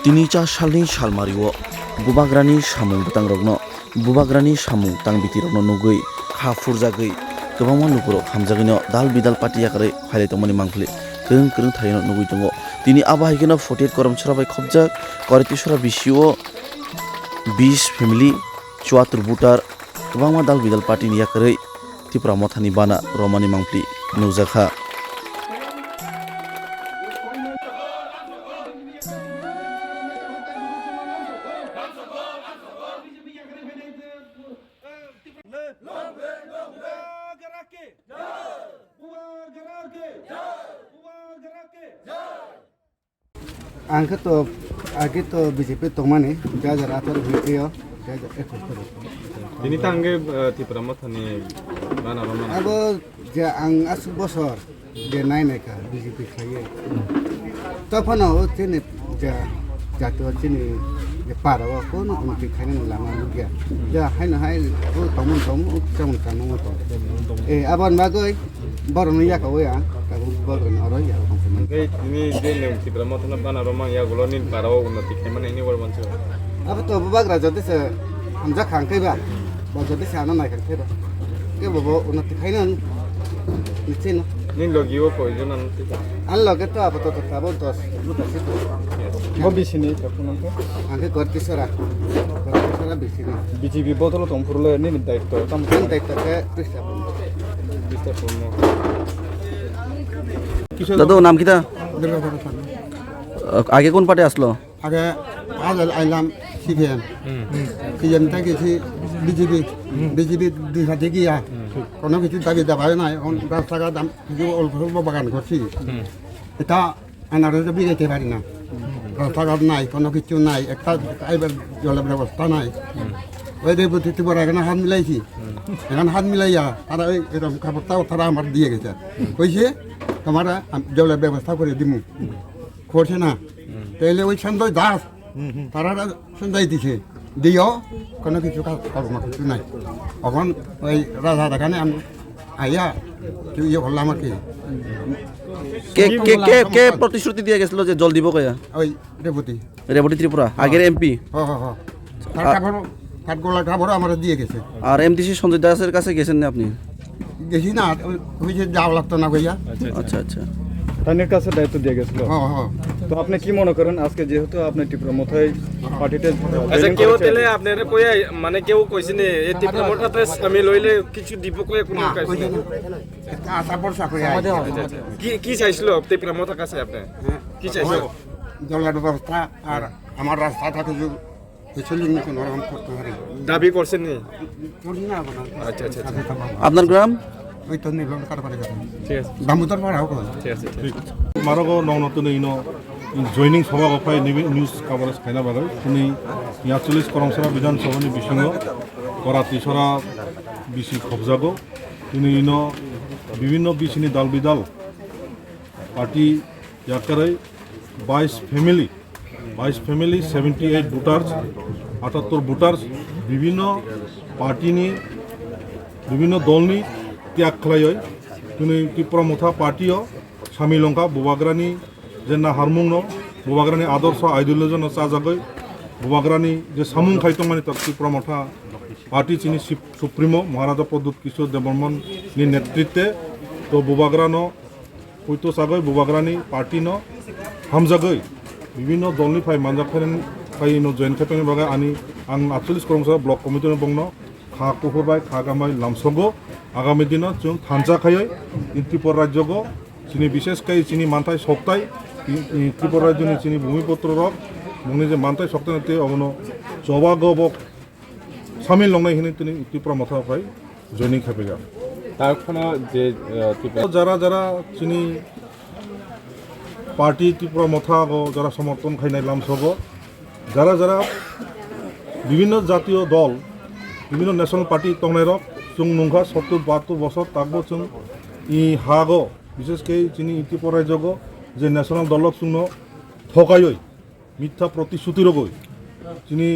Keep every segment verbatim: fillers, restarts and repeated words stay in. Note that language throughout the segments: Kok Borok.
Tini cha salni salmario bubagrani samung bwtangrokno, bubagrani samung tangbitirokno nugwi kha phurjagwi kwbangma lukurok hamjagwino dal bidal party yakarwi phailai tongmani mangpili kwrwng kwrwng thairokno nugwi tongo. Tini abo hai kheno forty eight Koromsora bai khopjak, Koritwsora bisio bis family, chuatur voter, kwbangma dal bidal party ni yakarwi Tipra Mothani bana romani mangpili nukjakha. Ang khe to, age to B J P tongmani, dui hajar atharo hwnkhe o, dui hajar ekwis toro. Tini tangwi, eh, Tipra Mothani bana romani. Abo je ang aswk bosor je nai nai kha B J P khlaiwi. Tophano o chini je jati o chini je para o kono unnoti khainani lama nukya. Je haino hai o tongmung tongmung, o chamung chamung o tong. Eh, aboni bagwi borokno yakaui ang tabuk borokno oro yaka tongphuru. Hwnkhe tini je nwng Tipra Mothano bana romang yagulo nini para o unnoti khaimani hwnwi oro mansi. Abo to bubagra jodi se hamjak kha hwnkhe ba, bo jodi se ano nai kha hwnkhe ba, kebo bo unnoti khaino nicheno. Nini logi o koi jon ano tei? Ani loge to abo to tabuk dos buta se tongo. Bo bisini tongphuru nangkhe? Ang khe Gortisora. Gortisora bisini. B J P bodolo tongphuru le nini daitto tamo? Ani daitto khe Krishna Purno. Krishna Purno. Dadu, naam kita? Durga Purno. আহ, আগে কোন পার্টি আসলো? আগে আজ আইলাম CPM. CPM থেকে গেছি BJP. BJP দুই হাতে গিয়া কোনো কিছু দাবি দাবা নাই। এখন রাস্তাঘাট আম-, কিছু অল্প স্বল্প বাগান করছি। এটা এনআরএস বিগাইতে পারি না। রাস্তাঘাট নাই, কোনো কিছু নাই, একটা এবার জলের ব্যবস্থা নাই। ওই রেবতী ত্রিপুরা এখানে হাত মিলাইছি। এখানে হাত মিলাইয়া তারা ওই এরকম কাপড় তাও তারা আমার দিয়ে গেছে। কইছে, "তোমার আম-, জলের ব্যবস্থা করে দিমু।" করছে না। তাইলে ওই সঞ্জয় দাস, তারা সঞ্জয় দিছে। দিও, কোনো কিছু কাজ কর্ম কিছু নাই। এখন ওই রাজা দেখানে আমি আইয়া, কেউ ইয়ে করলাম আর কি। কে, কে, কে, কে প্রতিশ্রুতি দিয়ে গেছিল যে জল দিব কইয়া? ওই রেবতী। রেবতী ত্রিপুরা, আগের এমপি। হ্যাঁ, হ্যাঁ, হ্যাঁ। তার কাপড়, তার গলা কাপড় আমরা দিয়ে গেছে। আর এমডিসি সঞ্জয় দাসের কাছে গেছেন না আপনি? গেছি না, ওই, ওই যে যাওয়া লাগতো না কইয়া। আচ্ছা, আচ্ছা। তাদের কাছে দায়িত্ব দিয়ে গেছিল। হ্যাঁ, হ্যাঁ। তো আপনি কি মনে করেন আজকে যেহেতু আপনি টিপ্রা মথাই পার্টিতে আচ্ছা, জয়েন কেউ করেছেন? তাহলে আপনারা কইয়া, মানে কেউ কইছেন এই টিপ্রা মথাতে সামিল হইলে কিছু দিব কইয়া কোনো না, কাজ কইছে নেই? না। একটা আশা ভরসা করে আইছি। আচ্ছা, আচ্ছা। কি, কি চাইছিল টিপ্রা মথার কাছে আপনি? হ্যাঁ। কি চাইছিল? জলের ব্যবস্থা আর আমার রাস্তাটা কিছু কিছু লিঙ্গ কোনো রকম করতে পারি। দাবি করছেন নি? করি না এখন আর। আচ্ছা, আচ্ছা, আচ্ছা। আপনার গ্রাম? ওই তো নিলাম কারবারে গেলাম। ঠিক আছে। দামোদর পাড়া হোক। ঠিক আছে, ঠিক আছে। Marogo nongno twnwi ino joining sobago phai nibi news coverage khaina bagwi twnwi ya cholish Koromsora Bidhan Sabha ni bisingo Koratwsora bisi khobjago. Twnwi ino bibinno bisini dal bidal party yakarwi bais family, bais family, seventy eight voters, atattor voters, bibinno party ni, bibinno dol ni tyag khlaiwi twnwi Tipra Motha party o samil wngkha. Bubagrani je naharmung no, Bubagrani adorsho ideology no chajagwi, Bubagrani je samung khai tongmani tok Tipra Motha party chini sip-, supremo Maharaja Pradyut Kishore Debbarman ni netritwe to Bubagra no poito sagwi Bubagrani party no hamjagwi bibinno dol ni phai manjak phai, phai no join khai tongni bagwi ani ang atchollish Koromsora block committee no bongno kha kuphur bai kha gam bai lamsogo. Agami dino chwng thansa khaiwi in Tripura rajyogo chini bishesh kai chini manthai soktai in, in Tripura rajyoni chini bhumiputro rok mungni je manthai soktai tei obono chobago bo samil longnai hinwi tini Tipra Motha bai joining khaiphaikha. Tar phano je, eh, Tipra Jara jara chini party Tipra Motha go jara somorthon khainai lamsogo, jara jara bibinno jatiyo dol, bibinno national party tongnai rok chwng nungkha sottur bahattur bosor takbo chwng i hago, bishesh khe chini Tipra rajyogo je national dol rok chwngno thokaiwi, মিথ্যা প্রতিশ্রুতি রোগই যিনি,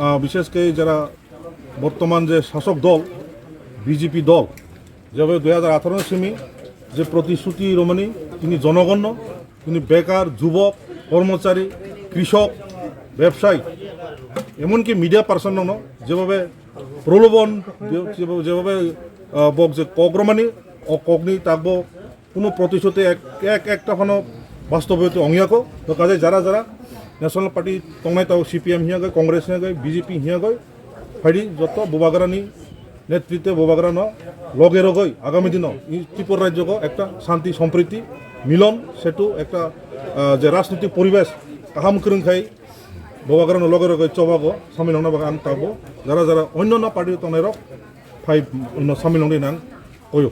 আহ, বিশেষ করে যারা বর্তমান যে শাসক দল বিজেপি দল যেভাবে দুই হাজার আঠারো সিমি যে প্রতিশ্রুতি রমণী তিনি জনগণ তিনি বেকার যুবক কর্মচারী, কৃষক, ব্যবসায়ী, এমনকি মিডিয়া পার্সন নং যেভাবে প্রলোভন, যে- যেভাবে, যেভাবে, আহ, বক যে কগ্রমানি, ও কগ্নি তাকবো কোনো প্রতিশ্রুতি এক, এক, একটা কোনো বাস্তবায়িত অংয়াকো। তো কাজে যারা যারা ন্যাশনাল পার্টি তংনাই তাও সিপিএম হিয়াগৈ, কংগ্রেস হিয়াগৈ, বিজেপি হিয়াগৈ, ফাইডি যত বুবাগ্রানি নেতৃত্বে বুবাগ্রানো লগে রগই আগামী দিনও ই ত্রিপুরা রাজ্যগো একটা শান্তি সম্প্রীতি মিলন সেতু একটা, আহ, যে রাজনৈতিক পরিবেশ কাহাম করুন খাই বুবাগ্রানো লগে রগই চবাগো সামিল হনা বাগান তাবো যারা যারা অন্যান্য পার্টি তংনাই রক ফাই অন্য সামিল হনি নাং কয়ো।